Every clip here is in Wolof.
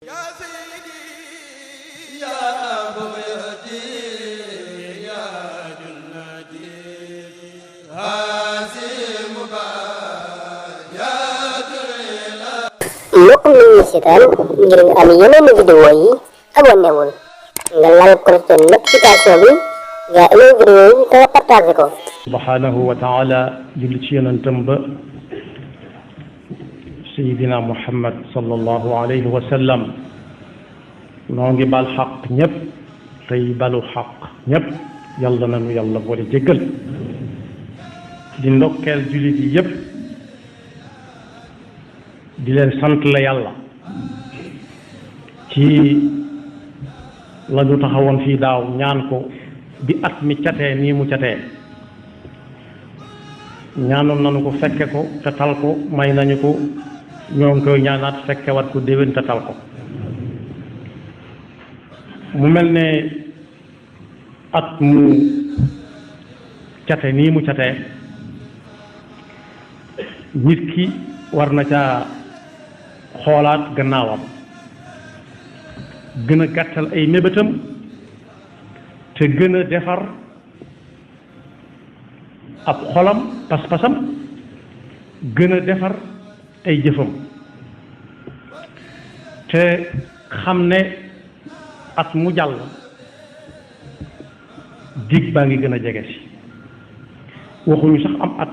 يا سيدي يا بغيتي يا جنتي هذه مبايات mbokk mi ñu seetaan ngir nga am yeneen vidéo yi abonné wul nga laal cloche de notification bi nga amee vidéo yi te partagé ko. subhanahu wa taala julli ci yonentam ba sayidina muhammad sallallahu alayhi wa sallam noo ngi bal xaq ñëpp tey balu xaq ñëpp yàlla nanu yàlla boole jéggal di ndokkeel jullit yi yëpp di leen sant la yàlla ci la ñu taxawoon fii daaw ñaan ko bi at mi catee nii mu catee ñaanoon nañu ko fekke ko te tal ko may nañu ko ñoo ngi koy ñaanaat fekke wat ko déwén te tal ko mu mel ne at mu cate nii mu catee nit ki war na caa xoolaat gannaawam gën a gàttal ay mébétam te gën a defar ab xolam pas-pasam gën a defar ay jëfam te xam ne at mu jàll dig baa ngi gën a jege si waxuñu sax am at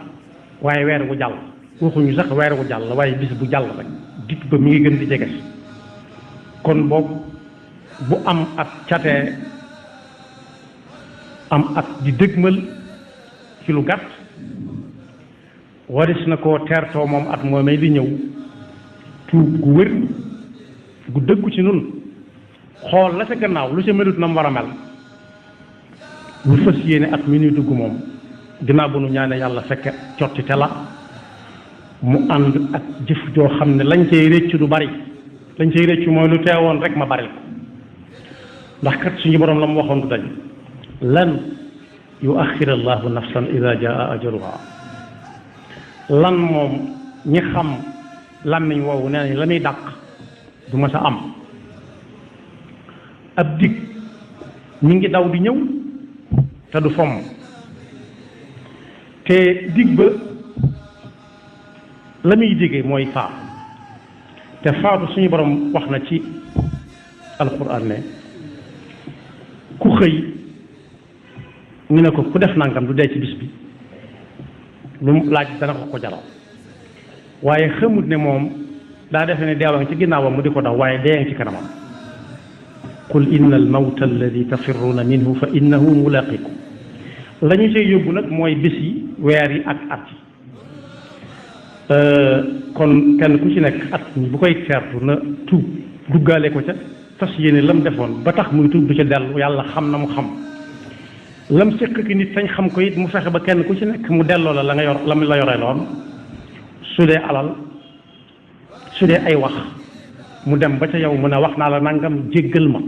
waaye weer wu jàll waxuñu sax weer wu jàll waaye bis bu jàll rek dig ba mi ngi gën di jege si kon boobu bu am at catee am at di dëgmal ci lu gàtt waris na koo teertoo moom at moomay di ñëw tuub gu wér gu dëggu ci nun xool la ca gannaaw lu ca melut na mu war a mel ñu fas yéene at mi ñuy dugg moom ginnaaw bu nu ñaane yàlla fekke cotti te la mu ànd ak jëf joo xam ne lañ cay réccu du bari lañ cay réccu mooy lu teewoon rek ma baril ko ndax kat suñu borom la mu waxoon du dañ lan yuaxir allahu nafsan ida jaa ajaluha lan moom ñi xam làmmiñ woowu nee nañ la muy dàq du ma sa am ab dig mi ngi daw di ñëw te du fomm te dig ba la muy digee mooy faatu te faatu suñu borom wax na ci alquran ne ku xëy ñu ne ko ku def nangam du dee ci bis bi lu mu laaj dana ko jaral waaye xamut ne moom daa defe ne deewa nga ci ginnaawam mu di ko daw waaye dee nga ci kanamam qul inna al mawta alladi tafirruuna minhu fa innahu mulaqikum la ñu cay yóbbu nag mooy bis yi weer yi ak at yi kon kenn ku ci nekk at mi bu koy teertu na tuub duggaale ko ca fas yéene lam defoon ba tax muy tuub du ca dellu yàlla xam na mu xam lam séq ki nit sañ xam ko it mu fexe ba kenn ku ci nekk mu delloo la nga yor lam la yoree loon su dee alal su dee ay wax mu dem ba ca yow mu ne wax naa la nangam jéggal ma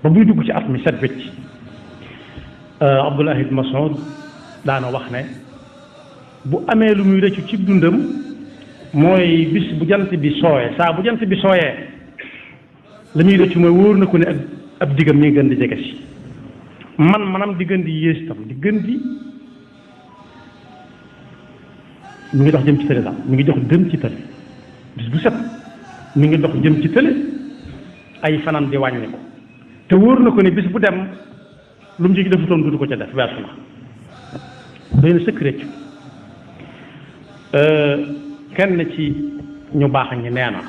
ba buy dugg ci at mi set wecc Abdullah ibn Mas'ud daana wax ne bu amee lu muy rëccu ci dundam mooy bis bu jant bi sooyee saa bu jant bi sooyee la muy rëccu mooy wóor na ko ne ab diggam mi ngi gën di jege si manam di gën di yées tam di gën di mi ngi dox jëm ci tële daal mi ngi dox jëm ci tële bis bu set mi ngi dox jëm ci tële ay fanam di wàññi ko te wóor na ko ne bis bu dem lu mu ci defutoon du ko ca def weesu na doy na sëkk rëccu kenn ci ñu baax ñi nee na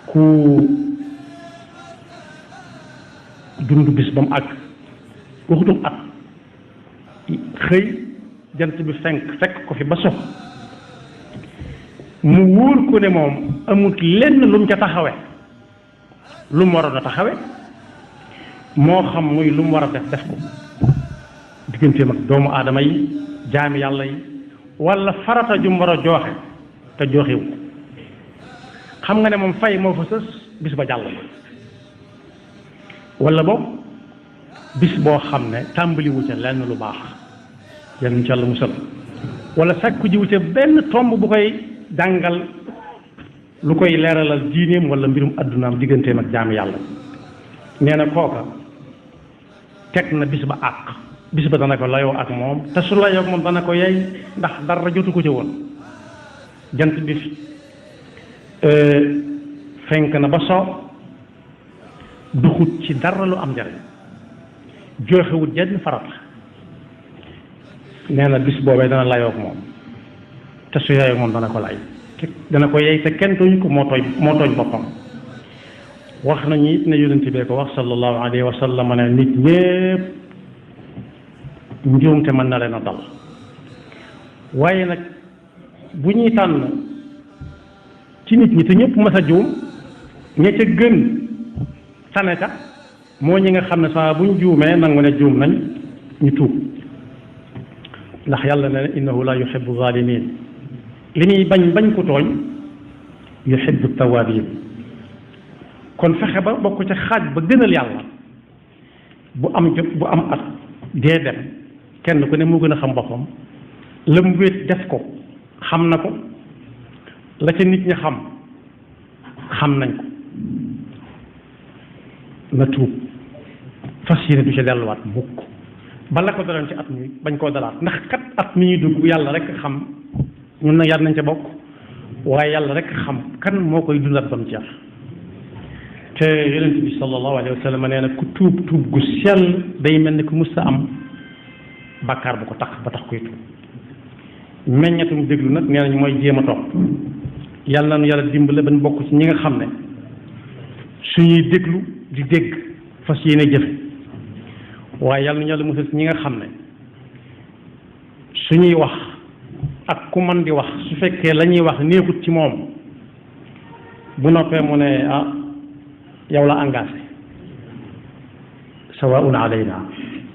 ku dund bis ba mu àgg waxutum at xëy jant bi fekk ko fi ba sox mu wóor ko ne moom amut lenn lu mu ca taxawe lu mu waroon a taxawe moo xam muy lu mu war a def ko digganteem ak doomu aadama yi jaami yàlla yi wala farata ju mu war a jooxe te jooxewu xam nga ne moom fay moo fa sës bis ba jàll wala boobu bis boo xam ne tàmbaliwu ca lenn lu baax yan incha allah musal wala sàkku jiwu ca benn tomb bu koy jàngal lu koy leeralal diineem wala mbirum addunaam digganteem ak jaami yàlla nee na kooka teg na bis ba àq bis ba dana ko layoo ak moom te su layoo ak moom dana ko yey ndax dara jotu ko ci woon jant bi fenk na ba soo duxut ci dara lu am njariñ joxewut jenn farata nee na bis boobee dana layoo ak moom te su yeyoo ak moom dana ko lay dana ko yey te kenn tooñu ko moo tooñ boppam wax nañu it ne yonent bee ko wax sallallahu alayhi wa sallam ne nit ñépp njuumte mën na leen a dal waaye nag bu ñuy tànn ci nit ñi te ñëpp mas a juum ña ca gën tane ca moo ñi nga xam ne saa buñ juumee nangu ne juum nañ ñu tuub ndax yàlla ne innahu la yuhibbu zalimin li muy bañ ko tooñ yuhibbu tawabin kon fexe ba bokk ca xaaj ba gënal yàlla bu am jot bu am at dee dem kenn ku ne moo gën a xam boppam la mu wéet def ko xam na ko la ca nit ñi xam nañ ko na tuub fas yéene du ca delluwaat mukk bala ko daloon ci at mi bañ koo dalaat ndax kat at mi ñuy dugg yàlla rek xam ñun nag yàlla nañ ca bokk waaye yàlla rek xam kan moo koy dundat ba mu jeex te yonent bi sallallahu alayhi wa sallam nee na ku tuub gu sell day mel ni ku mus a am bàkkaar bu ko tax ba tax koy tuub meññatum déglu nag nee nañ mooy jéem a topp yàlla na yàlla dimbale ba ñu bokk ci ñi nga xam ne suñuy déglu di dégg fas yéene jëfe waaye yàlla na yàlla musal ci ñi nga xam ne suñuy wax ak ku man di wax su fekkee la ñuy wax neexut ci moom bu noppee mu ne ah yow la engagé sawaun alayna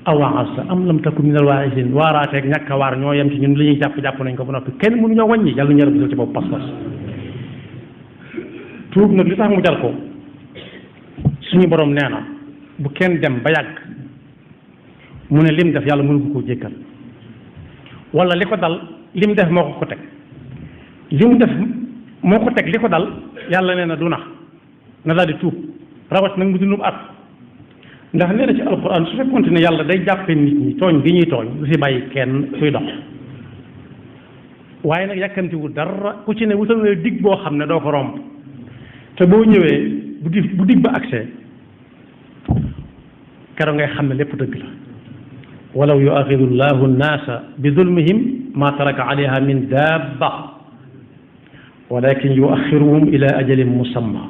awaasa am lam takun min alwaa'iziin waaraateeg ñàkk a waar ñoo yem ci ñun li ñuy jàpp nañ ko ba noppi kenn mënu ñoo wàññi yàlla ñu yàlla musal ci boobu pas-pas tuub nag li tax mu jar ko suñu borom nee na bu kenn dem ba yàgg mu ne lim def yàlla mënu ko koo jékkal wala li ko dal lim def moo ko teg lim def moo ko teg li ko dal yàlla nee na du na daal di tuub rawat nag mu dundum at ndax nee na ci alquran su fekkoonte ne yàlla day jàppe nit ñi tooñ gi ñuy tooñ du si bàyyi kenn kuy dox waaye nag yàkkamtiwul dara ku ci ne wutal na dig boo xam ne doo ko romb te boo ñëwee bu dig ba accès keroog ngay xam ne lépp dëgg la walaw yuaxidu llahu nnaasa bi zulmihim ma taraka alayha min dabba walakin yuaxiruhum ila ajalin musamma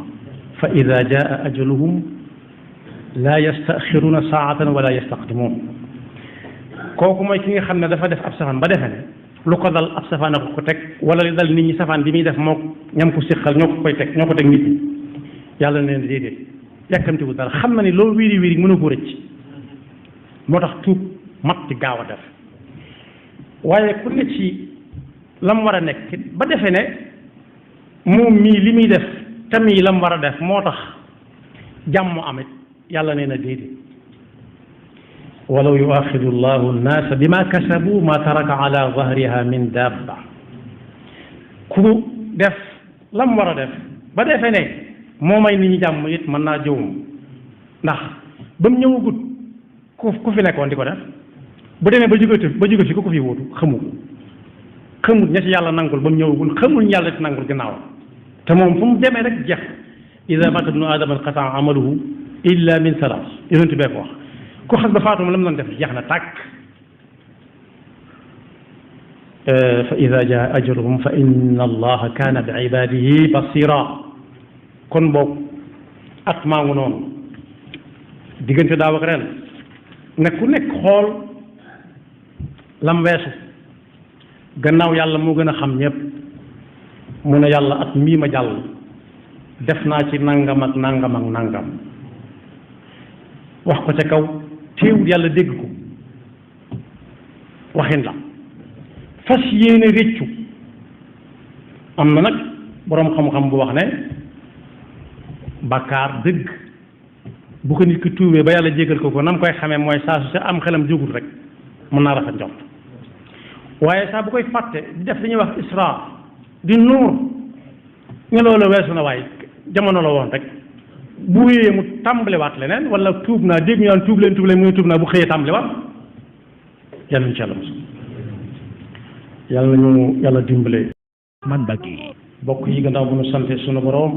fa ida jaa ajaluhum la yastaxiruna saatan wala yastaqdimun kooku mooy ki nga xam ne dafa def ab safaan ba defe ne lu ko dal ab safaan a ko teg wala li dal nit ñi safaan bi muy def moo ñam ko siqal ñoo ko teg nit ñi yàlla na leen déedéet yàkkamtiwu dara xam na ni loolu wiiri wiiri mën a ko rëcc moo tax tuub mat ci gaaw a def waaye ku ne ci lam war a nekk ba defe ne moom mii li muy def tamit lam war a def moo tax jàmm amit yàlla nee na déedéet walaw yuaxidu llahu nnaasa bima kasabu ma taraka ala zahriha min dabba ku def lam war a def ba defe ne moo may nit ñi jàmm it mën naa jëwum ndax ba mu ñëwagut ku fi nekkoon di ko def bu demee ba jóge fi ku ko fi wóotu xamul ña ci yàlla nangul ba mu ñëwagul xamul ñu yàlla ci nangul gannaaw te moom fu mu demee rek jeex ida mata ibnu aadama inqataa amaluhu illa min salaas yonent bee ko wax ku xas ba faatuma la mu doon def jeex na tàkk fa ida jaa ajaluhum fa inna allaha kaana bi ibadihi basira kon boog at maa ngi noonu diggante daaw ak ren ne ku nekk xool lam weesu gannaaw yàlla moo gën a xam ñëpp mu ne yàlla at mii ma jàll def naa ci nangam ak nangam ak nangam wax ko ca kaw teewul yàlla dégg ko waxin la fas yéene réccu am na nag boroom xam-xam bu wax ne bàkkaar dëgg bu ko nit ki tuubee ba yàlla jégal ko nam koy xamee mooy saa su sa am xelam jógul rek mën naa rafet njort waaye saa bu koy fàtte di def li ñuy wax isra di nuur nga loolu weesu na waaye jamono la woon rek bu wéyee mu tàmbaliwaat leneen wala tuub naa dégg ñu naan tuub leen mu tuub naa bu xëyee tàmbaliwaat yàlla incha allah yàlla ñu yàlla dimbale. man Bagui bokk yi gannaaw bu ñu sante sunu boroom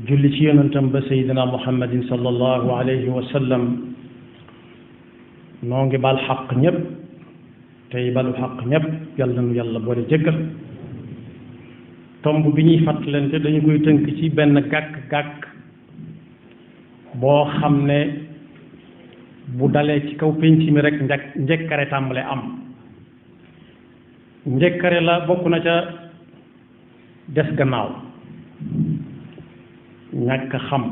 julli ci yonentam ba sayyidina muhammadin sallallahu alayhi wa sallam noo ngi bal xaq ñëpp tey balu xaq ñëpp yàlla nu yàlla boole jëggal tomb bi ñuy fàttalante dañu koy tënk ci benn gàkk-gàkk boo xam ne bu dalee ci kaw pénc mi rek njëkkare tàmbale am njëkkare la bokk na ca des gannaaw ñàkk xam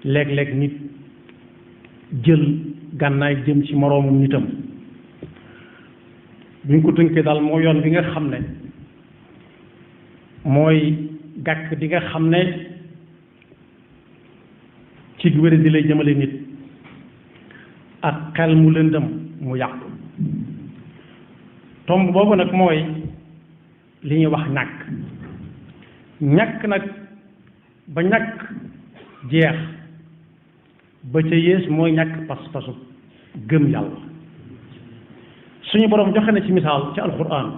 léeg-léeg nit jël gànnaay jëm ci moroomum nitam buñ ko tënkee daal moo yoon bi nga xam ne mooy gàkk di nga xam ne ci wér di lay jëmale nit ak xel mu lëndëm mu yàqu tomb boobu nag mooy li ñuy wax ñàkk nag ba ñàkk jeex ba ca yées mooy ñàkk pas-pasu gëm yàlla suñu boroom joxe na ci misaal ci alquran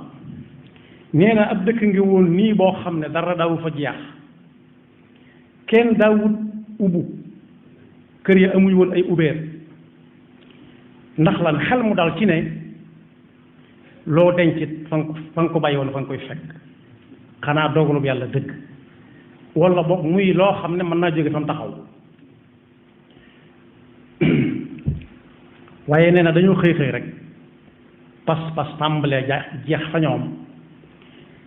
nee na ab dëkk ngi woon nii boo xam ne dara daawu fa jeex kenn daawut ubbu kër ya amuñ woon ay ubbeer ndax lan xel mu dal ci ne loo dencit fa nga ko bàyyi woon fa nga koy fekk xanaa dogalub yàlla dëgg wala boog muy loo xam ne mën naa jóge fa mu taxaw waaye nee na dañoo xëy rek pas tàmbalee jeex fa ñoom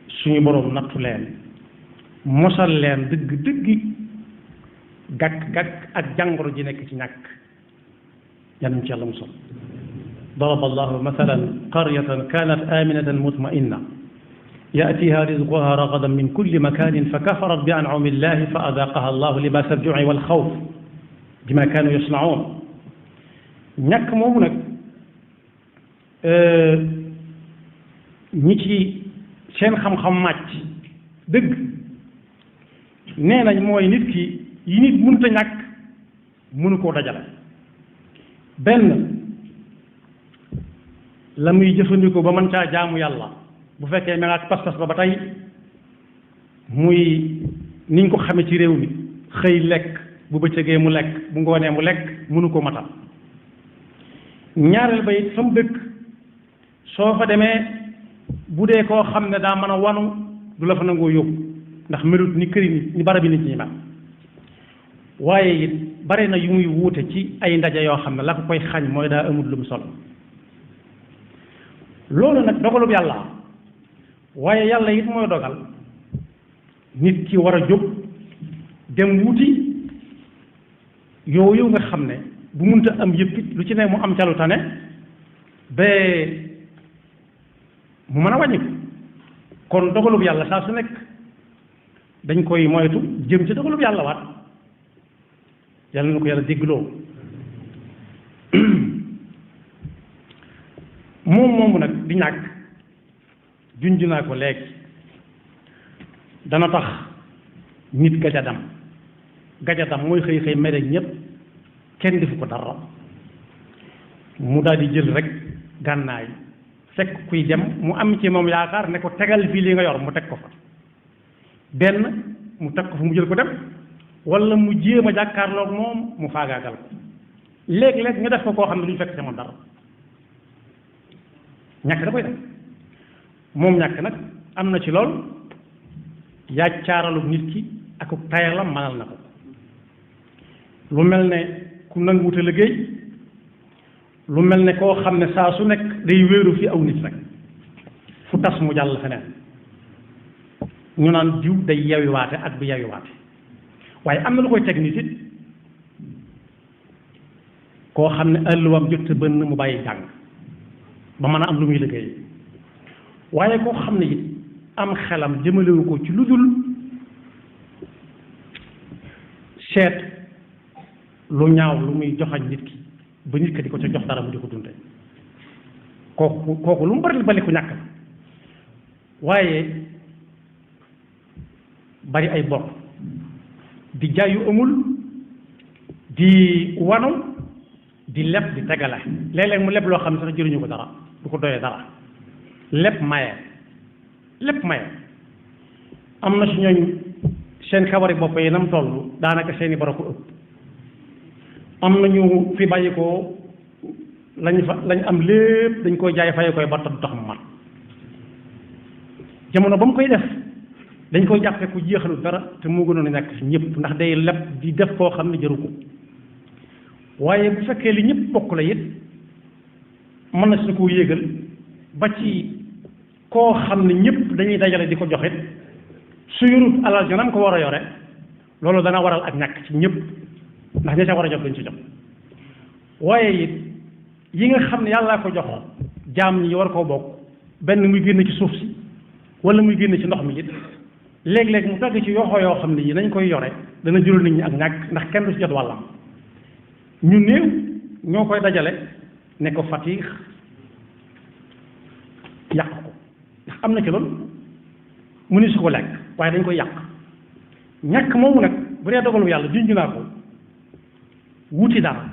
suñu boroom nattu leen mosal leen dëgg gàkk ak jàngoro ji nekk ci ñàkk yàlla ci yàlla musal ضرب الله مثلا قرية كانت آمنة مطمئنة يأتيها رزقها رغدا من كل مكان فكفرت بأنعم الله فأذاقها الله لباس الجوع والخوف بما كانوا يصنعون ñàkk moomu nag ñi ci seen xam-xam màcc dëgg nee nañ mooy nit ki yi nit mënut a ñàkk mënu koo dajale benn la muy jëfandikoo ba mën caa jaamu yàlla bu fekkee mel ak pas-pas ba tey muy niñ ko xame ci réew mi xëy lekk bu bëccëgee mu lekk bu ngoonee mu lekk mënu ko matal ñaareel ba it fa mu dëkk soo fa demee bu dee koo xam ne daa mën a wanu du la fa nangoo yóbbu ndax melut ni këri nit ñi barabi nit ñi mel waaye it bare na yu muy wuute ci ay ndaje yoo xam ne la ko koy xañ mooy daa amul lu mu sol loolu nag dogalub yàlla waaye yàlla it mooy dogal nit ki war a jóg dem wuti yooyu nga xam ne bu munta am yëpp it lu ci ne mu am calu tane ba mu mën a wàññiku kon dogalub yàlla saa su nekk dañ koy moytu jëm ci dogalub yàlla waat yàlla na ko yàlla déggloo moomu nag di ñàkk junj naa ko léegi dana tax nit gajadam mooy xëy mere ñépp kenn defu ko dara mu daal di jël rek gànnaay fekk kuy dem mu am ci moom yaakaar ne ko tegal fii li nga yor mu teg ko fa benn mu teg ko fa mu jël ko dem wala mu jéem a jàkkaarloog moom mu faagaagal ko léeg-léeg nga def ko koo xam ne duñu fekk ci moom dara ñàkk da koy def moom ñàkk nag am na ci lool yàccaaralu nit ki ak tayalam manal na ko lu mel ne ku nanguwut a liggéey lu mel ne koo xam ne saa su nekk day wéeru fi aw nit rek fu tas mu jàll feneen ñu naan diw day yawiwaate ak bu yawiwaate waaye am na lu koy teg nit it koo xam ne ëlluwam jot sa bënn mu bàyyi jàng ba mën a am lu muy liggéey waaye koo xam ne it am xelam jëmalewu ko ci lu dul seet lu ñaaw lu muy joxañ nit ki ba nit ki di ko ca jox dara mu di ko dunde kooku lu mu bari ku ñàkk la waaye bari ay bor di jaay yu amul di wanu di leb di tegale léeg-léeg mu leb loo xam ne sax jëriñu ko dara du ko doyee dara lépp maye am na su ñooñ seen xabari bopp yi nam toll daanaka seeni boro ko ëpp am nañu fi bàyyi ko lañ am lépp dañ koy jaay faye koy ba tax mu mat jamono ba mu koy def dañ koy jàppe ku jeexalu dara te moo gënoon a ñàkk ci ñëpp ndax day leb di def koo xam ne jëru ko waaye bu fekkee li ñëpp bokk la it mën na su ko yéegal ba ci koo xam ne ñëpp dañuy dajale di ko joxit su yorut alal jo nam ko war a yore loolu dana waral ak ñàkk ci ñëpp ndax ña ca war a jot dañ ci jox waaye it yi nga xam ne yàllaa ko jox jaam ñi war koo bokk benn muy génn ci suuf si wala muy génn ci ndox mi it léeg-léeg mu tagg ci yoxoo yoo xam ne yi nañ koy yore dana jural nit ñi ak ñàkk ndax kenn du ci jot wàllam ñu néew ñoo koy dajale ne ko fatiix yàq ko ndax am na ci loolu mu ni su ko lekk waaye dañ koy yàq ñàkk moomu nag bu dee dogalu yàlla junj naa ko wuti dara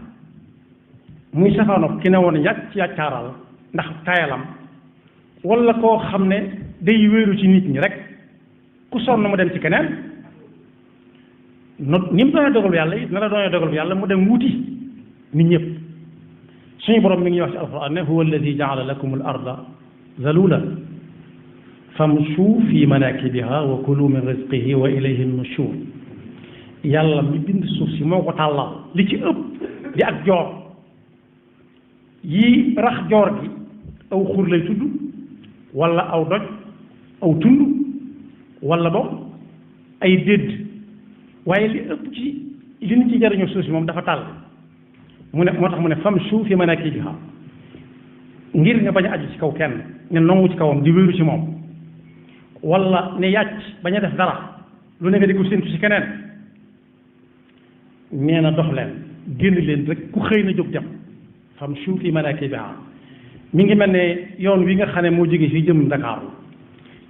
muy safaanof ki ne woon yàgg ci yàccaaral ndax tayalam wala koo xam ne day wéeru ci nit ñi rek ku sonn mu dem ci keneen no ni mu doonee dogalu yàlla it na la doonee dogalu yàlla mu dem wuti nit ñëpp suñu borom mi ngi wax ci alquran ne huwa alladi jaala lakum al arda zalula famshu fi manakibiha wa kulu min rizqihi wa ilayhi nushur yàlla mi bind suuf si moo ko tàllal li ci ëpp di ak joor yi rax joor gi aw xur lay tudd wala aw doj aw tund wala boog ay dédd waaye li ëpp ci li ñu ci jariñoo suuf si moom dafa tàll mu ne moo tax mu ne famshu fi manakibiha ngir nga bañ a aju ci kaw kenn ne nongu ci kawam di wéeru ci moom wala ne yàcc bañ a def dara lu ne nga di ko séntu ci keneen nee na dox leen génn leen rek ku xëy na jóg dem famshu fi manakibiha mi ngi mel ne yoon wi nga xam ne moo jógee fii jëm Ndakaaru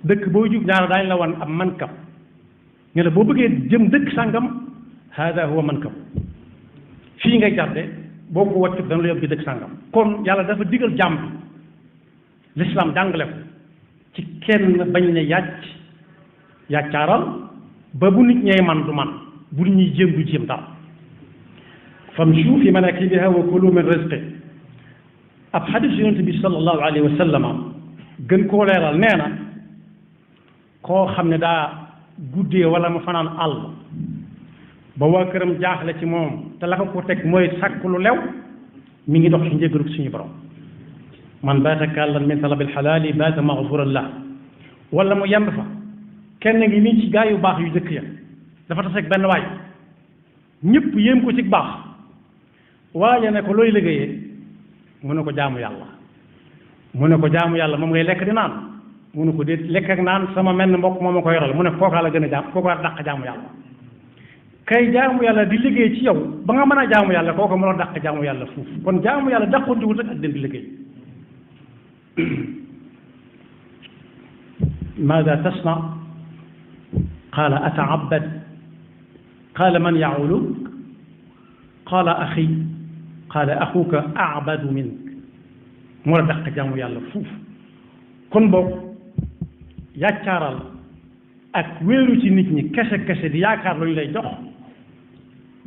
dëkk boo jug ñaar daañu la wan ab mankab ne la boo bëggee jëm dëkk sàngam hada huwa mankab fii ngay jàdde boo ko wàcc dana la yóbbu ci dëkk sàngam kon yàlla dafa digal jàmm bi l'islam jàngale ko ci kenn bañ ne yàccaaral ba bu nit ñey man du man bu nit ñuy jéem du jéem dara famshu fi manakibiha wa kulu min rizqi ab xadis yonente bi sallallahu alayhi wa sallama gën koo leeral nee na koo xam ne daa guddee wala mu fanaan àll ba waa këram jaaxle ci moom te la ko teg mooy sàkk lu lew mi ngi dox ci njëgalu suñu borom man baata kàllan min talabil xalaali baata maxfuran la wala mu yemb fa kenn ngi nii ci gaa yu baax yu jëkk ya dafa taseeg benn waay ñëpp yéem ko ci baax waaye ne ko looy liggéeyee mu ne ko jaamu yàlla mu ne ko jaamu yàlla moom ngay lekk di naan mu ne ko déet lekk ak naan sama menn mbokk moo ma ko yoral mu ne kookaa la gën a jaam kookaa dàq jaamu yàlla kay jaamu yàlla di liggéey ci yow ba nga mën a jaamu yàlla kooku mënoo dàq jaamu yàlla fuuf kon jaamu yàlla dàqontiwul rek ak dem di liggéey maada tasna qaala ataabad qaala man yauluk qaala axi qaala axuka abadu mink moo la dàq jaamu yàlla fuuf kon boog yàccaaral ak wéeru ci nit ñi kese kese di yaakaar lu ñu lay jox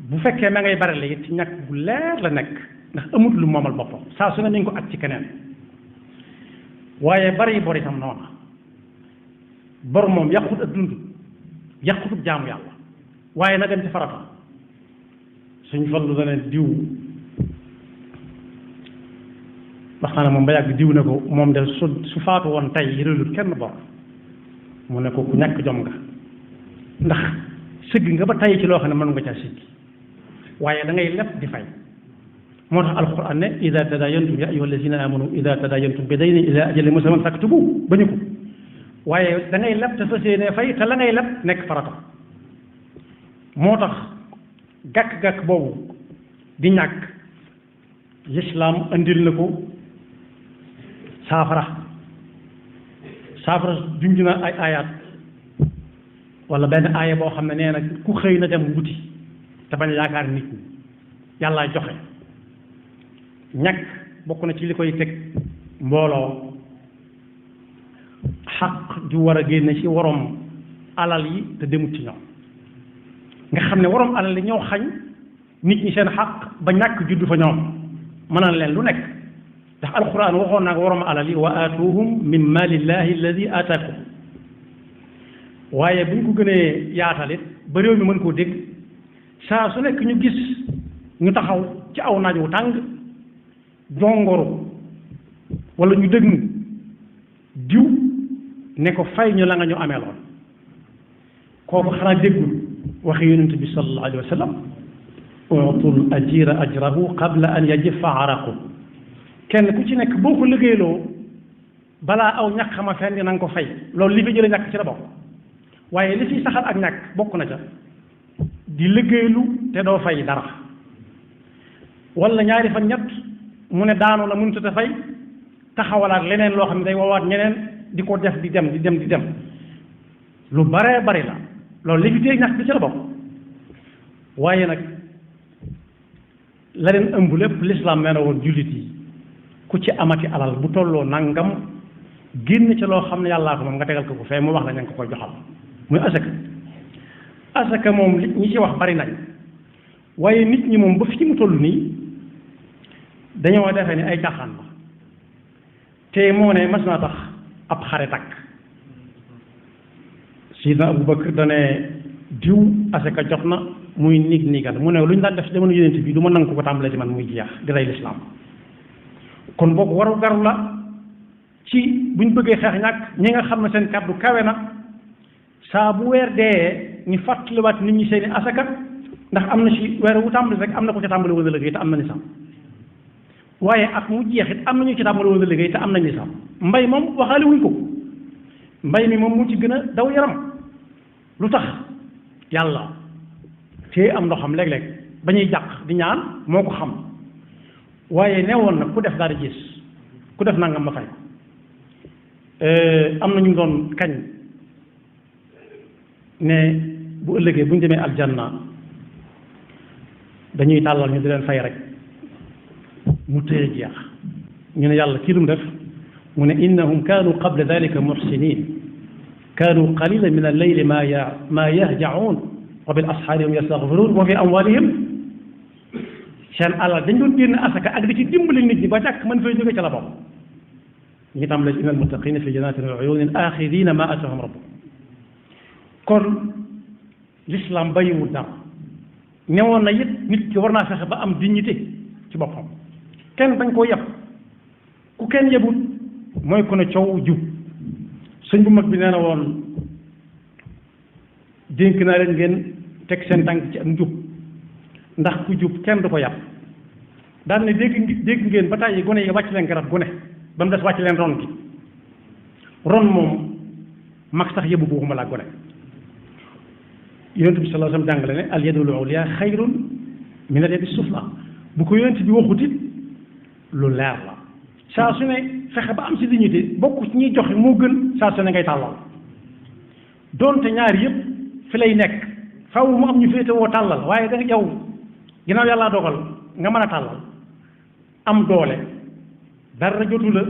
bu fekkee ma ngay bare la it ci ñàkk bu leer la nekk ndax amut lu moomal boppam saa su ne mi ngi ko ak ci keneen waaye bari bor itam noona bor moom yàqut ak dund yàqutub jaamu yàlla waaye na dem ci farata suñ fallu dana diw waxtaana moom ba yàgg diw ne ko moom de su faatu woon tey réelut kenn bor mu ne ko ku ñàkk jom nga ndax sëgg nga ba tey ci loo xam ne mën nga caa siggi waaye da ngay leb di fay moo tax alquran ne ida tadayantum ya ayuha alladina amanu ida tadayantum bi daynin ila ajalin musamman faktubu bañu ko waaye da ngay leb te fas yéene fay te la ngay leb nekk farata moo tax gàkk-gàkk boobu di ñàkk lislaam andil na ko saafara saafara junj na ay ayaat wala benn aaya boo xam ne nee na ku xëy na dem wuti te bañ yaakaar nit ñi yàlla joxe ñàkk bokk na ci li koy teg mbooloo xaq ju war a génne ci waroom alal yi te demut ci ñoom nga xam ne waroom alal yi ñoo xañ nit ñi seen xaq ba ñàkk juddu fa ñoom mënal leen lu nekk ndax alquran waxoon naa ko waroom alal yi wa aatuhum min malillahi alladi aataakum waaye bu ñu ko gënee yaatalit ba réew mi mën koo dégg saa su nekk ñu gis ñu taxaw ci aw naaj wu tàng jongoru wala ñu dëgg diw ne ko fay ñu la nga ñu ameeloon kooku xanaa déggul waxi yonent bi sallallahu alayhi wa sallam utul ajira ajrahu qabla an yajifa araqu kenn ku ci nekk boo ko liggéeyloo balaa aw ñàkk xama fenn na nga ko fay loolu li fi jële ñàkk ci la bokk waaye li fi saxal ak ñàkk bokk na ca di liggéeylu te doo fay dara wala ñaari fan ñett mu ne daanu la mënut a fay taxawalaat leneen loo xam ne day woowaat ñeneen di ko def di dem lu baree bari la loolu li fi tee ñàkk bi ci la bokk waaye nag la leen ëmb lépp lislaam nee na woon jullit yi ku ci amati alal bu tolloo nangam génn ci loo xam ne yàllaa ko moom nga tegal ko fee mu wax la ña nga ko koy joxal muy asaka moom li ñi ci wax bari nañ waaye nit ñi moom ba fi mu toll nii dañoo defee ni ay caaxaan la te moo ne mas naa tax ab xare takk Sidna Abubakar dane diw asaka jot na muy niigal mu ne lu ñu daan def jamono yonent bi du ma nangu ko tàmbalee ci man muy jeex di rey lislaam kon boobu waru garu la ci buñ bëggee xeex ñàkk ñi nga xam ne seen kàddu kawe na saa bu weer dee ñu fàttaliwaat nit ñi seeni asaka ndax am na ci weer wu tàmbali rek am na ko ca tàmbali woon a liggéey te am na ni sax waaye ak mu jeexit am na ñu ci tàmbali woon a liggéey te am na ni sax mbay moom waxaale wuñ ko mbay mi moom mu ci gën a daw yaram lu tax yàlla te am ndoxam léeg-léeg ba ñuy jàq di ñaan moo ko xam waaye neewoon na ku def daal di gis ku def nangam ma fay am na ñu doon kañ ne bu ëllëgee bu ñu demee aljanna dañuy tàllal ñu di leen fay rek mu téye jeex ñu ne yàlla kii lu mu def mu ne innahum kaanu qabla dalika muxsinin kaanu qalilan min alleyli ma yahjaun wa bil asxaari hum yastaxfiruun wa fi amwalihim seen alal dañ doon génn asaka ak di ci dimbali nit ñi ba jàkk mën fay jóge ca la bokk ñu tam la inna almuttaqina fi jannatin wa uyunin axidina ma atahum rabbuhum kon l'islam bàyyiwul dara newoon na it nit ki war naa fexe ba am dignité ci boppam kenn bañ koo yeb ku kenn yebut mooy ku ne coow jub sëñ bu mag bi nee na woon dénk naa leen ngeen teg seen tànk ci ak njub ndax ku jub kenn du ko yàpp daan ne dégg ngeen ba tàyyi gone yi wàcc leen garab gone ba mu des wàcc leen ron gi ron moom mag sax yëbu ko waxuma laa gone yonent bi sallallahu alayhi wa sallam jàngale ne al yadul ulya xayrun min al yadi sufla bu ko yonent bi waxut it lu leer la saa su ne fexe ba am si dignité bokk ci ñuy joxe moo gën saa su ne ngay tàllal doonte ñaar yëpp fi lay nekk faw mu am ñu féete woo tàllal waaye da yow ginnaaw yàllaa dogal nga mën a tàllal am doole dara jotu la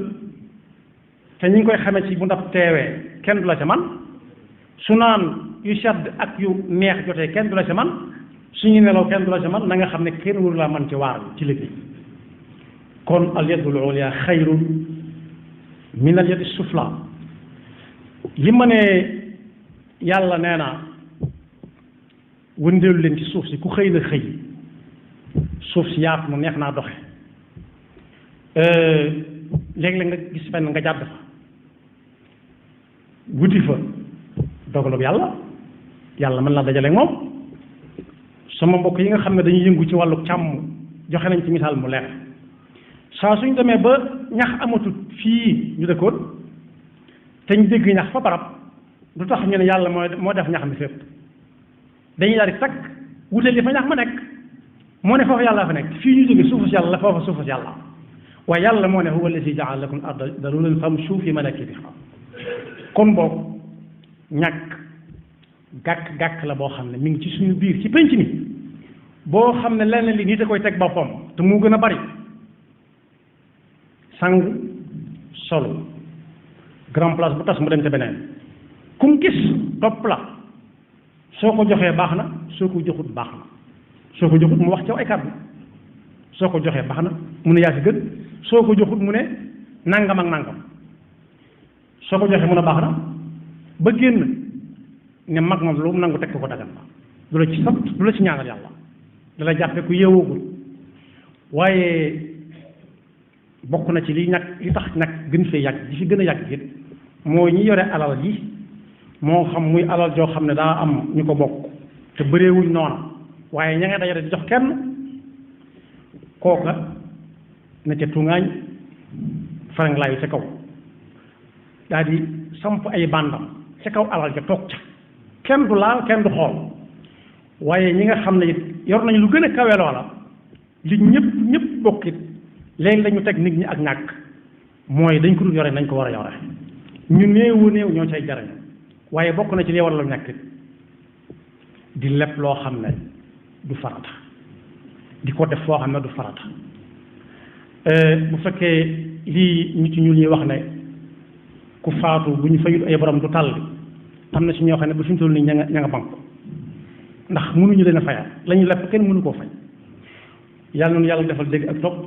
te ñu ngi koy xamee ci bu ndab teewee kenn du la ca man su naan yu sedd ak yu neex jotee kenn du la ca man suñu nelaw kenn du la ca man na nga xam ne kenn waru laa man ci waar ci liggéey kon al yadul ulya xayrun min al yadi sufla li ma ne yàlla nee na wëndeelu leen ci suuf si ku xëy na xëy suuf si yaatu mu neex naa doxe léeg-léeg nga gis fenn nga jàdd fa wuti fa dogalub yàlla mën laa dajaleeg moom sama mbokk yi nga xam ne dañuy yëngu ci wàllu càmm joxe nañ ci misaal mu leer saa suñ demee ba ñax amatut fii ñu dëkkoon te ñu dégg ñax fa barab du tax ñu ne yàlla moo def ñax mi fépp dañuy daal di takk wuteel li fa ñax ma nekk moo ne foofu yàlla fa nekk fii ñu jóge suufu si yàlla la foofa suufu si yàlla waaye yàlla moo ne huwa allazi jaala lakum al arda dalulan famshu fi manakibha kon boobu ñàkk gàkk-gàkk la boo xam ne mi ngi ci suñu biir ci penc mi boo xam ne lenn li nit a koy teg boppam te mu gën a bari sangu solo grand place bu tas mu dem ca beneen kum gis topp la soo ko joxee baax na soo ko joxut baax na soo ko joxut mu wax ci ay kàddu soo ko joxee baax na mu ne yaa fi gën soo ko joxut mu ne nangam ak nangam soo ko joxee mu ne baax na ba génn ne mag moom lu mu nangu teg ko dagan la du la ci sant du la ci ñaanal yàlla dala jàppe ku yeewoogul waaye bokk na ci li tax nag gën fee yàgg di fi gën a yàgg it mooy ñi yore alal yi moo xam muy alal joo xam ne daa am ñu ko bokk te bëreewuñ noona waaye ña nga dajale di jox kenn kooka na ca tuŋaañ faranglaayu ca kaw daal di samp ay bandam ca kaw alal ja toog ca kenn du laal kenn du xool waaye ñi nga xam ne it yor nañu lu gën a kawe loola li ñëpp bokkit léegi lañu teg nit ñi ak ñàkk mooy dañ ko dul yore nañ ko war a yore ñu néewu néew ñoo cay jariñ waaye bokk na ci li war la ñàkkit di lepp loo xam ne du farata di ko def foo xam ne du farata bu fekkee lii nit ñuul ñuy wax ne ku faatu bu ñu fayul ay borom du tàll am na si ñoo xam ne ba fi ñu toll nii ña nga banku ndax mënuñu leen a fayal la ñu lepp kenn mënu koo fay yàlla noonu yàlla defal dégg ak topp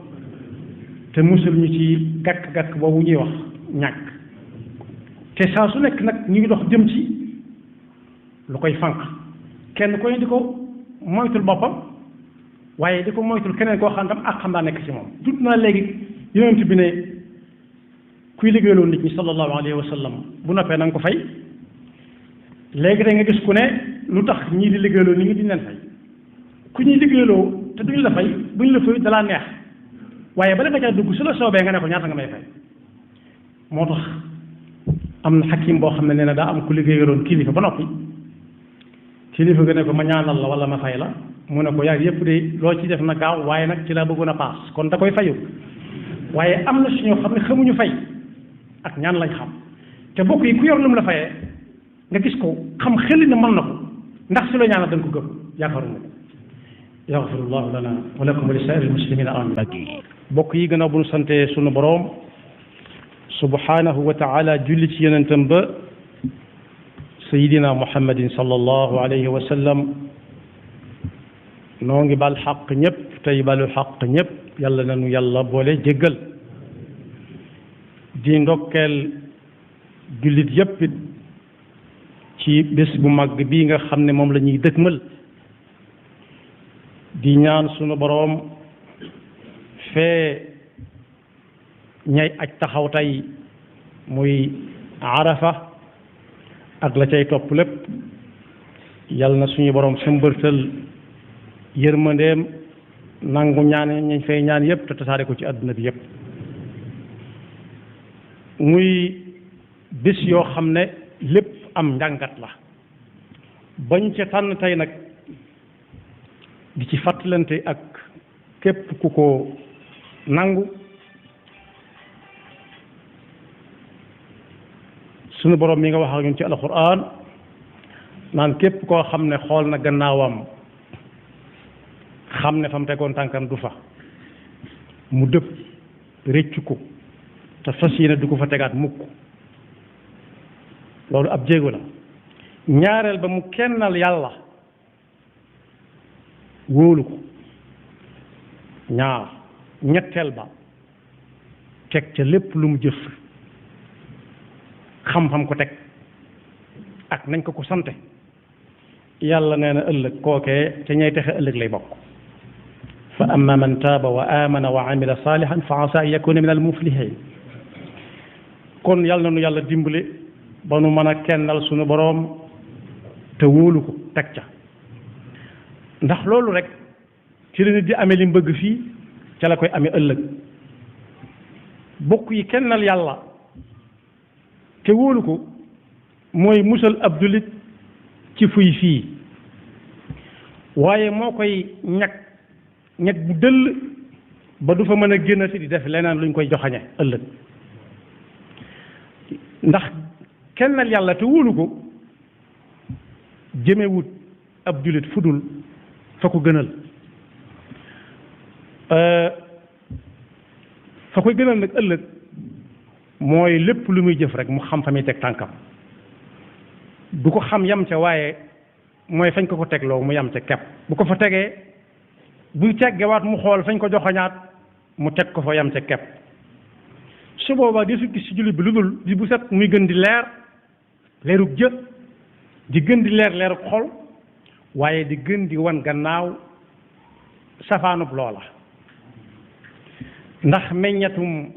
te musul ñu ci gàkk-gàkk boobu ñuy wax ñàkk te saa su nekk nag ñu ngi dox jëm ci lu koy fànq kenn koy di ko moytul boppam waaye di ko moytul keneen koo xam tam ak xam daa nekk ci moom jut naa léegi yonent bi ne kuy liggéeyloo nit ñi sallallahu alayhi wa sallam bu noppee na nga ko fay léegi da nga gis ku ne lu tax ñii di liggéeyloo nit ñi duñ leen fay ku ñuy liggéeyloo te duñ la fay buñ la fay dalaa neex waaye bala nga caa dugg su la soobee nga ne ko ñaata nga may fay moo tax am na xakim boo xam ne nee na daa am ku liggéeyaloon kilifa ba noppi kilifa ga ne ko ma ñaanal la wala ma fay la mu ne ko yaay yëpp de loo ci def na gaaw waaye nag ci laa bëggoon a paas kon da koy fayu waaye am na su ñoo xam ne xamuñu fay ak ñaan lañ xam te bokk yi ku yor lu mu la fayee nga gis ko xam xel ne mën na ko ndax su la ñaanal da nga ko gëm yaakaaruma ko yaxfirullahu lana wa lakum wa li saa'iril muslimina amin bokk yi gannaaw bu ñu sante sunu boroom subhanahu wa taala julli ci yonentam ba sayidina muhammadin sallallahu alayhi wa sallam noo ngi bal xaq ñëpp tey balu xaq ñëpp yàlla nanu yàlla boole jéggal di ndokkeel jullit yëpp it ci bés bu mag bii nga xam ne moom la ñuy dëkkmal di ñaan sunu boroom fee ñay aj taxaw tey muy arafa ak la cay topp lépp yal na suñu borom sëmbërtal yërmandeem nangu ñaan ñañ fay ñaan yépp te tasaare ko ci àdduna bi yépp muy bés yoo xam ne lépp am njàngat la bañ ca tànn tey nag di ci fàttalante ak képp ku ko nangu sunu borom mi nga wax ak ñun ci alquran naan képp koo xam ne xool na gannaawam xam ne fa mu tegoon tànkam du fa mu dëpp réccu ko te fas yéene du ko fa tegaat mukk loolu ab jéego la ñaareel ba mu kennal yàlla wóolu ko ñaar ñetteel ba teg ca lépp lu mu jëf xam-xam ko teg ak nañ ko ko sante yàlla nee na ëllëg kookee ca ñay texe ëllëg lay bokk fa amma man taaba wa amana wa amila salihan fa asa an yakuna min al muflihin kon yàlla na nu yàlla dimbale ba nu mën a kennal sunu boroom te wóolu ko teg ca ndax loolu rek ci la nit di amee li mu bëgg fii ca la koy amee ëllëg bokk yi kennal yàlla te wóolu ko mooy musal ab jullit ci fuy fii waaye moo koy ñag bu dëll ba du fa mën a génnati di def leneen luñ koy joxañe ëllëg ndax kennal yàlla te wóolu ko jëmewut ab jullit fudul fa ko gënal fa koy gënal nag ëllëg mooy lépp lu muy jëf rek mu xam fa muy teg tànkam du ko xam yam ca waaye mooy fañ ko tegloo mu yam ca kepp bu ko fa tegee buy teggewaat mu xool fañ ko joxoñaat mu teg ko fa yam ca kepp su boobaa di su gis ci jullit bi lu dul di bu set muy gën di leer leerug jë di gën di leerug xol waaye di gën di wan gannaaw safaanub loola ndax meññatum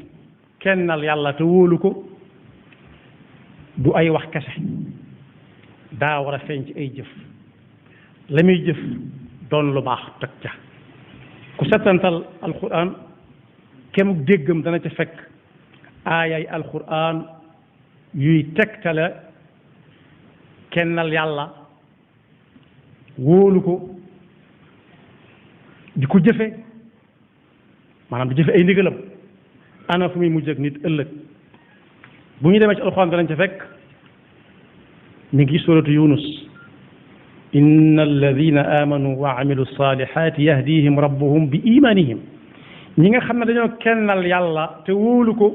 kennal yàlla te wóolu ko du ay wax kese daa war a feeñ ci ay jëf la muy jëf doon lu baax teg ca ku settantal alquran kemuk déggam dana ca fekk aayay alquran yuy tegtale kennal yàlla wóolu ko di ko jëfe maanaam di jëfe ay ndigalam ana fu muy mujj ak nit ëllëg bu ñu demee ci alxuraan danañ ca fekk mi ngi suratu yunus inna alladina amanu wa amilu salihati yahdihim rabbuhum bi imanihim ñi nga xam ne dañoo kennal yàlla te wóolu ko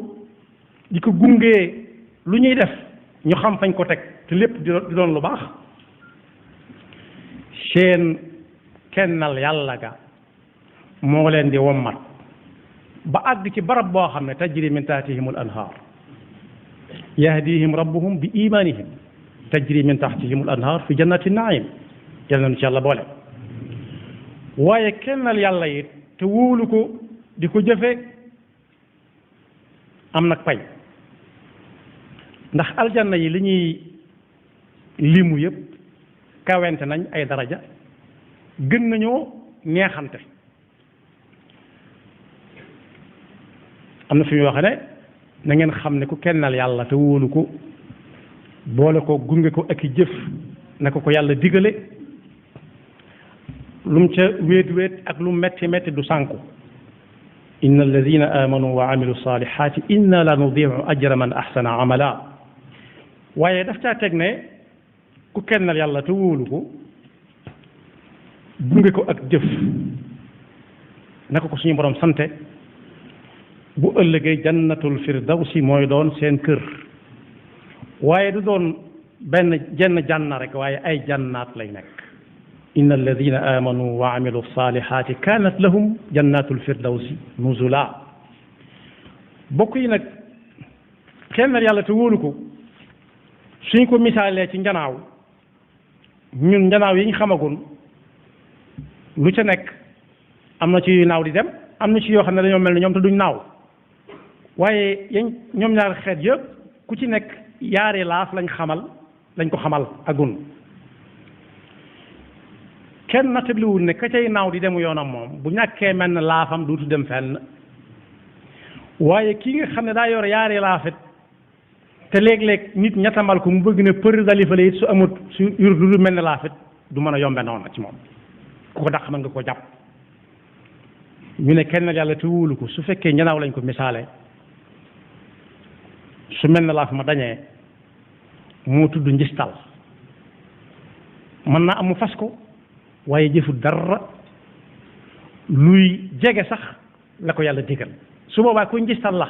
di ko gungee lu ñuy def ñu xam fañ ko teg te lépp di doon lu baax seen kennal yàlla ga moo leen di wommat ba àgg ci barab boo xam ne tajri min tahtihim al anhaar yahdihim rabbuhum bi imanihim tajri min tahtihim al anhaar fi jannati naim yal nañu ci yàlla boole waaye kennal yàlla it te wóolu ko di ko jëfe am nag pay ndax aljanna yi li ñuy limu yëpp kawente nañ ay daraja gën nañoo neexante am na fi muy wax ne na ngeen xam ne ku kennal yàlla te wóolu ko boole ko gunge ko ak i jëf na ko yàlla digale lu mu ca wéet ak lu metti metti du sànku inna alladina amanu wa amilu salihati inna la nudiu ajra man ahsana amala waaye daf caa teg ne ku kennal yàlla te wóolu ko gunge ko ak jëf naka ko suñu borom sante bu ëllëgee jannatul firdawsi mooy doon seen kër waaye du doon jenn janna rek waaye ay jannaat lay nekk inna alladina amanu wa amilu salihati kanat lahum jannatul firdawsi nuzula bokk yi nag kennal yàlla te wóolu ko suñ ko misaalee ci njanaaw ñun njanaaw yi ñu xamagun lu ca nekk am na ci yuy naaw di dem am na ci yoo xam ne dañoo mel ni ñoom te duñ naaw waaye ñoom ñaar xeet yëpp ku ci nekk yaari laaf lañ ko xamal agun kenn nattabliwul ne ka cay naaw di demu yoonam moom bu ñàkkee mel ne laafam duutu dem fenn waaye kii nga xam ne daa yor yaari laafit te léeg-léeg nit ñettamal ko mu bëgg ne për dalifale it su amut su yor lu mel ne laafit du mën a yombe noonu ci moom ku ko dàq mën nga ko jàpp ñu ne kenn yàlla te wóolu ko su fekkee njanaaw lañ ko misaale su mel ne laaf ma dañee moo tudd njistal mën naa am mu fas ko waaye jëfu dara luy jege sax la ko yàlla digal su boobaa ku njistal la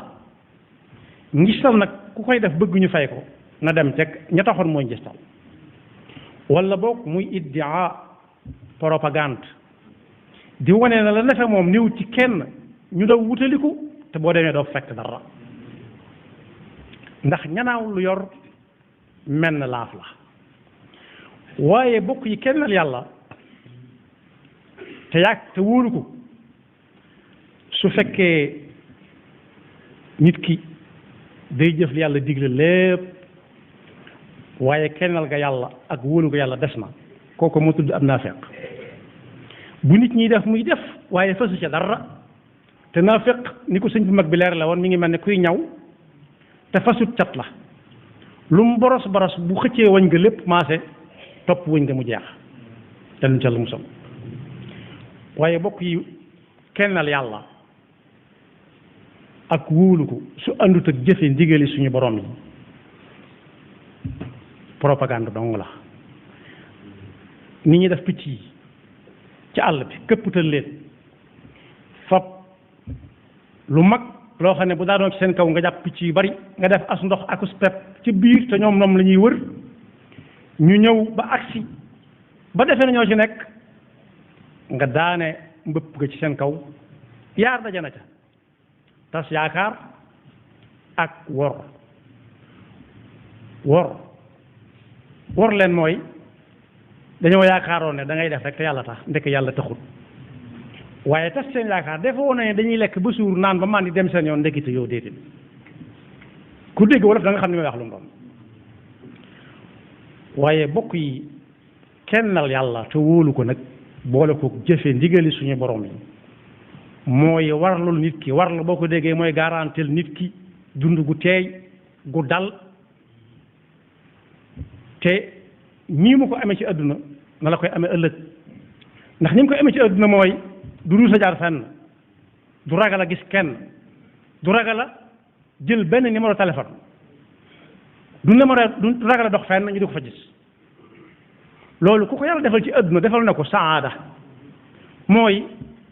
njistal nag ku koy def bëgg ñu fay ko na dem ca ña taxoon mooy njistal wala boog muy iddia propagande di wane na la nefe moom niw ci kenn ñu daw wutaliku te boo demee doo fekk dara ndax ñanaaw lu yor menn laaf la waaye bokk yi kennal yàlla te yàgg te wóolu ko su fekkee nit ki day jëf li yàlla digle lépp waaye kennal ga yàlla ak wóolu ga yàlla des na kooku moo tudd ab naafeq bu nit ñi def muy def waaye fasu ca dara te naafeq ni ko sëñ bu mag bi leer la woon mi ngi mel ne kuy ñaw te fasut cat la lu mu boros boros bu xëccee wañ nga lépp maase topp wëñ nga mu jeex dañu ca lu mu sol waaye bokk yi kennal yàlla ak wóolu ko su àndut ak jëfe ndigali suñu borom yi propagande dong la nit ñi def picc yi ci àll bi këpputal leen fab lu mag loo xam ne bu daanoo ci seen kaw nga jàpp picc yu bari nga def as ndox akus pepp ci biir te ñoom la ñuy wër ñu ñëw ba agsi ba defee na ñoo ci nekk nga daane mbëpp nga ci seen kaw yaar daje na ca tas yaakaar ak wor leen mooy dañoo yaakaaroon ne da ngay def rek te yàlla tax ndekk yàlla taxul waaye tas seen yaakaar dafa woon ne dañuy lekk ba suur naan ba man di dem seen yoon ndekete yow déedéet ku dégg wolof da nga xam ne may wax lu mu doon waaye bokk yi kennal yàlla te wóolu ko nag boole ko jëfe ndigali suñu borom yi mooy warlul nit ki warlu boo ko déggee mooy garantil nit ki dund gu teey gu dal te nii mu ko amee ci àdduna na la koy amee ëllëg ndax ni mu koy amee ci àdduna mooy du ruus a jaar fenn du ragal a gis kenn du ragal a jël benn numéro téléphone du ragal a dox fenn ñu di ko fa gis loolu ku ko yàlla defal ci àdduna defal na ko saada mooy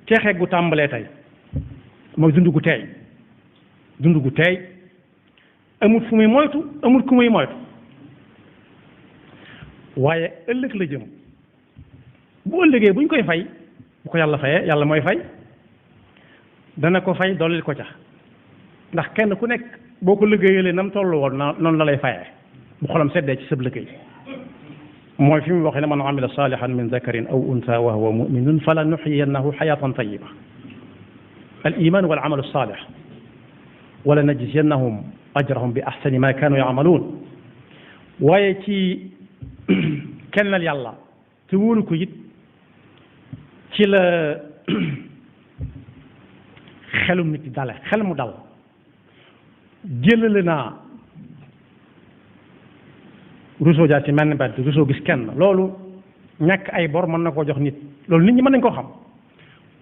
teexeeg gu tàmbalee tey mooy dund gu teey amul fu muy moytu amul ku muy moytu waaye ëllëg la jëm bu ëllëgee bu ñu koy fay bu ko yàlla fayee yàlla mooy fay dana ko fay dollil ko ca ndax kenn ku nekk boo ko liggéeyalee nam toll woon noonu la lay fayee bu xolam seddee ci sab liggéey mooy fi mu waxee ne man amila salihan min zakarin aw unsa wa huwa muminun fala nuxyiyannahu xayatan tayiba al iman wal amalu salih wala najziyannahum ajrahum bi ahsani ma kanu yamaluun waaye ci kennal yàlla te wóolu ko it ci la xelum nit di dale xel mu dal jëlale naa rusoo jaar ci menn mbedd rusoo gis kenn loolu ñàkk ay bor mën na koo jox nit loolu nit ñi mën nañ koo xam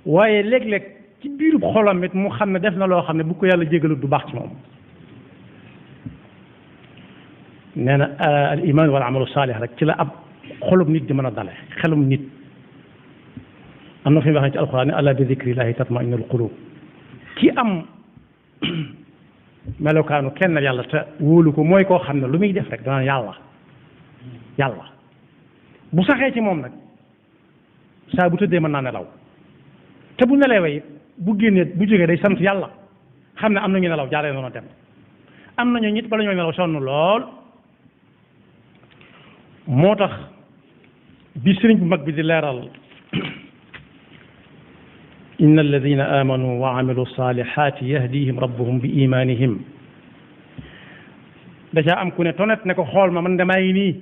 waaye léeg-léeg ci biirub xolam it mu xam ne def na loo xam ne bu ko yàlla jégalu du baax ci moom nee na al iman wal amalu saalih rek ci la ab xolum nit di mën a dale xelum nit am na fi mu waxee ci alquran ne ala bi zikrillahi tatma'innu al qulub ki am melokaanu kenn yàlla te wóolu ko mooy koo xam ne lu muy def rek danaan yàlla bu saxee ci moom nag saa bu tëddee mën naa nelaw te bu nelawee bu génnee bu jógee day sant yàlla xam ne am na ñu nelaw jaaree noonu dem am nañu nit bala ñoo nelaw sonn lool moo tax bi sëriñ bu mag bi di leeral inna alladina amanu wa amilu salihati yahdihim rabbuhum bi imanihim dacaa am ku ne tonet ne ko xool ma man damaa ngi nii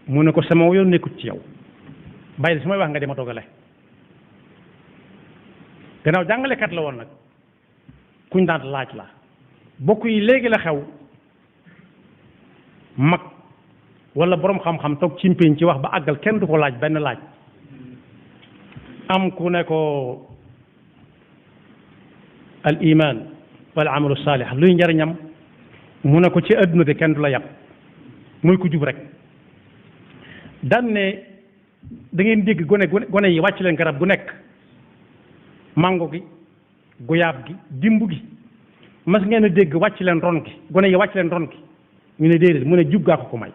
mu ne ko sama yoon nekkut ci yow bàyyi su may wax nga dema toggale gannaaw jàngalekat la woon nag kuñ daan laaj la bokk yi léegi la xew mag wala borom xam-xam toog ci mpéñ ci wax ba àggal kenn du ko laaj benn laaj am ku ne ko al iman wal amalu salih luy njariñam mu ne ko ci àdduna de kenn du la yàpp muy ku jub rek daan ne da ngeen dégg gone yi wàcc leen garab gu nekk mango gi guyaab gi dimb gi mas ngeen a dégg wàcc leen ron gi gone yi wàcc leen ron gi ñu ne déedéet mu ne jub gaa ko may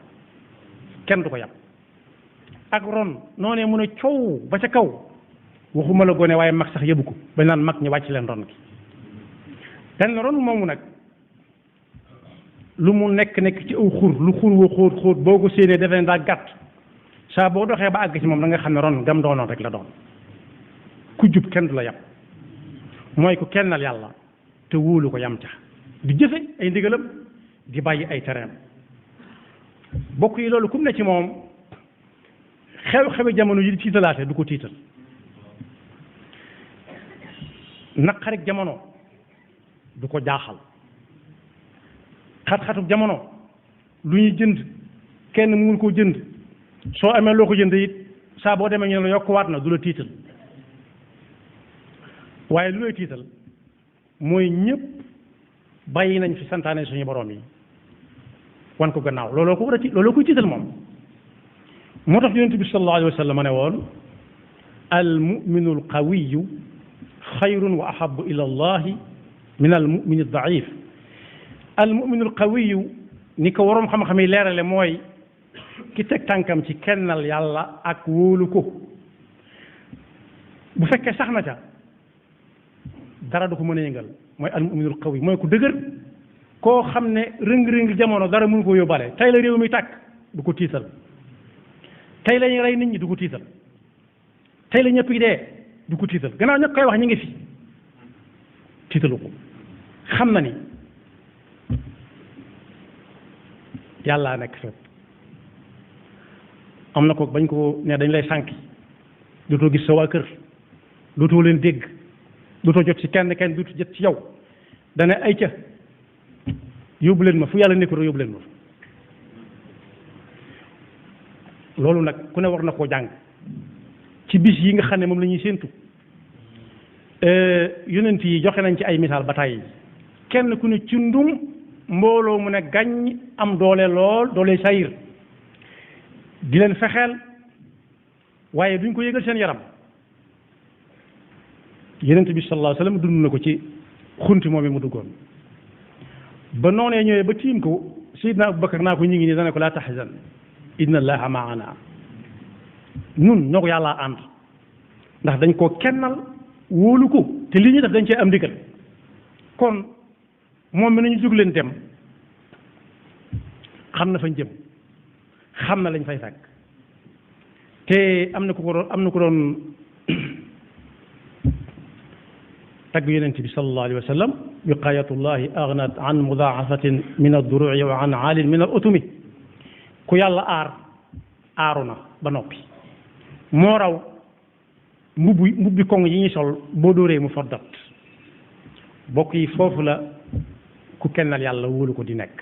kenn du ko yàpp ak ron noonee mu ne coow ba ca kaw waxuma la gone waaye mag sax yëbu ko ba naan mag ñi wàcc leen ron gi ten ron moomu nag lu mu nekk ci aw xur lu xur wa xóot boo ko séenee defee ne daa gàtt saa boo doxee ba àgg ci moom da nga xam ne ron gam doonoon rek la doon ku jub kenn du la yàpp mooy ku kennal yàlla te wóolu ko yam ca di jëfe ay ndigalam di bàyyi ay tereem bokk yi loolu kum ne ci moom xew-xewi jamono yi di tiitalaate du ko tiital naqarik jamono du ko jaaxal xat-xatuk jamono lu ñuy jënd kenn mënul koo jënd soo amee loo ko jënd it saa boo demee ñu ne la yokkuwaat na du la tiital waaye lu lay tiital mooy ñëpp bàyyi nañ fi santaane suñu borom yi wan ko gannaaw looloo ko war a looloo koy tiital moom moo tax yonent bi sallallahu alayhi wa sallam ne woon al muminu al qawiyu xayrun wa ahabu ila allahi min al mumini al daif al muminu al qawiyu ni ko waroom xam-xam yi leerale mooy ki teg tànkam ci kennal yàlla ak wóolu ko bu fekkee sax na ca dara du ko mën a yëngal mooy al muminul qawi mooy ku dëgër koo xam ne rëng-rëng jamono dara mënu ko yóbbaale tey la réew mi tàkk du ko tiital tey la ñuy rey nit ñi du ko tiital tey la ñëpp yi dee du ko tiital gannaaw ñëpp koy wax ñu ngi fi tiitalu ko xam na ni yàllaa nekk fépp am na ko bañ ko ne dañ lay sànki dootoo gis sa waa kër dootoo leen dégg dootoo jot ci kenn dootoo jot ci yow dana ay ca yóbbu leen ma fu yàlla nekkul yóbbu leen ma loolu nag ku ne war na koo jàng ci bis yi nga xam ne moom la ñuy séentu yonent yi joxe nañ ci ay misaal ba tàyyi kenn ku ne ci ndum mbooloo mu ne gàññ am doole lool doole sayir di leen fexeel waaye duñ ko yëgal seen yaram yonent bi sallallahu alayhi wa sallam dund na ko ci xunti moom mu duggoon ba noonee ñëwee ba tiim ko Seydina Abubakar naa ko ñu ngi nii dana ko laa tahzan inna allaha maana nun ñoo ko yàllaa ànd ndax dañ koo kennal wóolu ko te li ñuy def dañ cee am ndigal kon moom mi nañu jóg leen dem xam na fañ jëm xam na lañ fay fekk te am na ko doon tagg yonent bi sallallahu alayhi wa sallam wiqayatullahi aghnat an mudaafatin min ad-duru'i wa an aalin min al-utumi ku yàlla aaru na ba noppi moo raw mbubbi koŋ yi ñuy sol boo dóoree mu foddat bokk yi foofu la ku kennal yàlla wóolu ko di nekk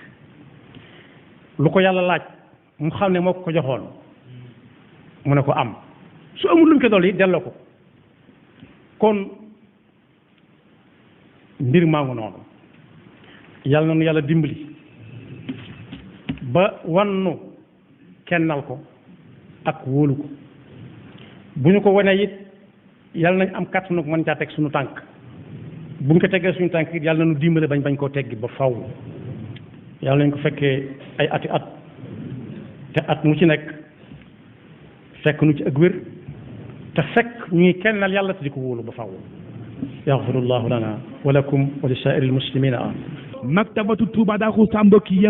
lu ko yàlla laaj mu xam ne moo ko joxoon mu ne ko am su amul lu mu ko dolli delloo ko kon mbir maa ngi noonu yàlla na nu yàlla dimbali ba wannu kennal ko ak wóolu ko bu ñu ko wanee it yàlla nañ am kàttanu mën caa teg suñu tànk bu ñu ko teggee suñu tànk it yàlla na nu dimbale bañ koo teggi ba faw yàlla nañ ko fekkee ay ati at te at mu ci nekk fekk nu ci ak wér te fekk ñu ngi kennal yàlla te di ko wóolu ba faw yaxfirullahu lana wa lakum wa li saa'iril muslimina amin maktabatu Touba Darou Sam mbokk yi